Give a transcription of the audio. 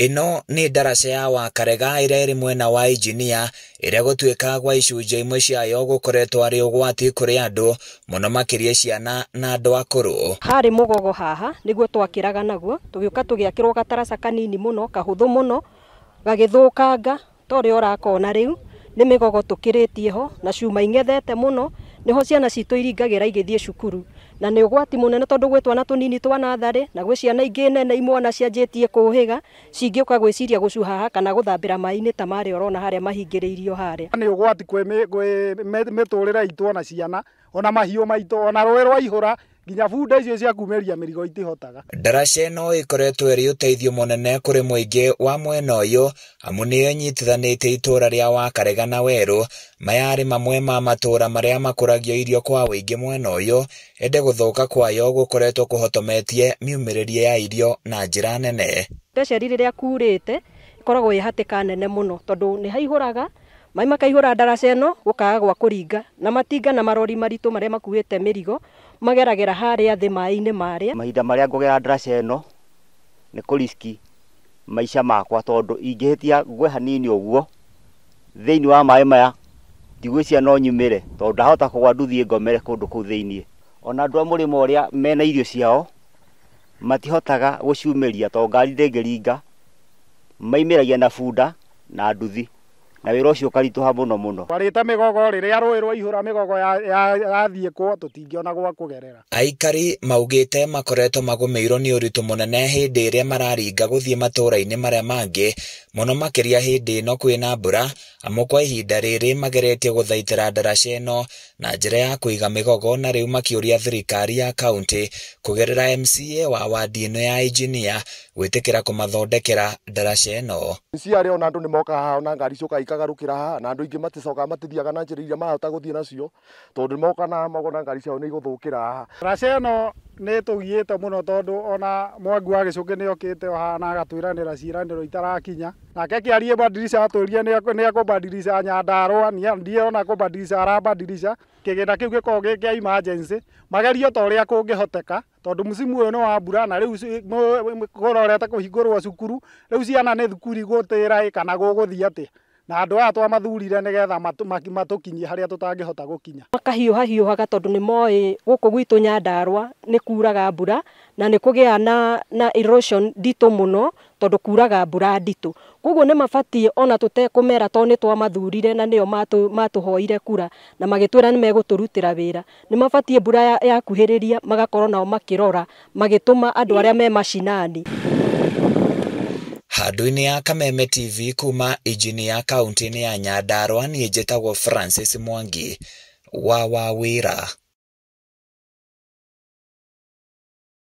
Ĩno nĩ ndaraca ya Wakarega ĩrĩa ĩrĩ mwena wa Injinia ĩrĩa gũtuĩka gwa icunjĩ imwe ciayo gũkoretwo arĩ ũgwati kũrĩ andũ mũno makĩria ciana na andũ akũrũ. Harĩ mũgogo haha nĩguo twakĩraga naguo tũgĩũka tũgĩakĩrwo gataraca kanini mũno kahũthũ mũno gagĩthũkanga ta ũrĩa ũrakona rĩu nĩ mĩgogo tũkĩrĩtie ho na cuma ing'ethete mũno nĩho ciana citũ iringagĩra igĩthiĩ cukuru na nĩ ũgwati mũnene tondũ gwĩ twana tũnini twa natharĩ na gwĩ ciana ingĩ nene imwana cianjĩtie kũhĩga cingĩũka gwĩciria gũcuha haha kana gũthambĩra maĩ-inĩ ta marĩa ũrona harĩa mahingĩrĩirio harĩa. Nĩ ũgwati kwĩ mĩtũrĩre itũ ona ciana ona mahiũ maitũ ona rũĩ rwaihũra nginya bunda icio cia kumĩria mĩrigo itihotaga. Ndaraca ĩno ĩkoretwo ĩrĩ ũteithio mũnene kũrĩ mũingĩ wa mwena ũyũ amu nĩyo ĩnyitithanĩtie itũũra rĩa Wakarega na Werũ. Maya arĩ mamwe ma matũũra marĩa makũragio irio kwa ũingĩ mwena ũyũ, ĩndĩ gũthũka kwayo gũkoretwo kũhotometie miumĩrĩrie ya irio na njĩra nene. Teceri rĩrĩa kurĩte ĩkoragwo ĩ hatĩka nene mũno tondũ nĩ haihũraga maĩ makaihũra ndaraca ĩno gũkaga gwa kũringa na matinga na marori maritũ marĩa makuĩte mĩrigo mageragĩra harĩa thĩ maĩ-inĩ marĩa. Mahinda marĩa ngũgera ndaraca ĩno nĩ kũriski maica makwa tondũ ingĩhĩtia ngwe hanini ũguo thĩinĩ wa maĩ maya ndigwĩciria no nyumĩre tondũ ndahota kũgwa nduthi ngomere kũndũ kũu thĩinĩ. Ona andũ a mũrĩmo ũrĩa mena irio ciao matihotaga gũciumĩria tondũ ngari ndĩngĩringa, maimĩragia na bunda na nduthi na wĩra ũcio ũkaritũha mũno mũno. Twarĩte mĩgogo rĩrĩa rũĩ rwaihũra mĩgogo yathiĩ kwo tũtingĩona gwa kũgerera. Aikari maugĩte makoretwo magũmĩirwo nĩ ũritũ mũnene hĩndĩ ĩrĩa mararinga gũthiĩ matũũra-inĩ marĩa mangĩ mũno makĩria hĩndĩ ĩno kwĩna mbura amu kwa ihinda rĩrĩ mageretie gũthaitĩra ndaraca ĩno na njĩra ya kũiga mĩgogo na rĩu makĩũria thirikari ya kaunti kũgerera MCA wa wadi ĩno ya Injinia gwĩtĩkĩra kũmathondekera ndaraca ĩno. MCA arĩa ona andũ nĩ mokaga haha ona ngari ciũkaga ikagarũkĩra haha na andũ aingĩ maticokaga matithiaga na njĩra iria marahota gũthiĩ nacio tondũ nĩ moka na makona ngari ciao nĩ igũthũkĩra haha. Ndaraca ĩno nĩ ĩtũgiĩte mũno tondũ ona Mwangi wa Gĩcũkĩ nĩ okĩte o haha na agatwĩranĩra ciĩranĩro itarakinya. Nake kĩarie badilisha atwĩrire nĩ ekũbadilisha Nyandarũa, ndiona kũbadilisha arabadilisha. Kĩgĩna kĩu gĩkoragwo gĩ kĩa emergency magerio ta ũrĩa kũngĩhoteka tondũ msimu ũyũ nĩ wa mbura na rĩu kũrorete kũhingũrwo cukuru rĩu ciana nĩ thukuru igũtĩra kana gũgũthiĩ atĩa na andũ aya twamathurire nĩgetha matũkinyie harĩa tũtangĩhota gũkinya. Makahiũha hiũhaga tondũ nĩ moĩ gũkũ gwitũ Nyandarũa nĩ kuraga mbura na nĩ kũgĩa na erosion nditũ mũno tondũ kuraga mbura nditũ koguo nĩ mabatiĩ ona tũtekũmera tondũ nĩ twamathurire na nĩo matũhoire kura na magĩtwĩra nĩ megũtũrutĩra wĩra. Nĩ mabatiĩ mbura yakuhĩrĩria magakorwo nao makĩrora magĩtũma andũ arĩa me macinani. Handũ-inĩ ya Kameme TV kuma Injinia kaunti-inĩ ya Nyandarũa niĩ njĩtagwo Francis Mwangi wa Wawĩra.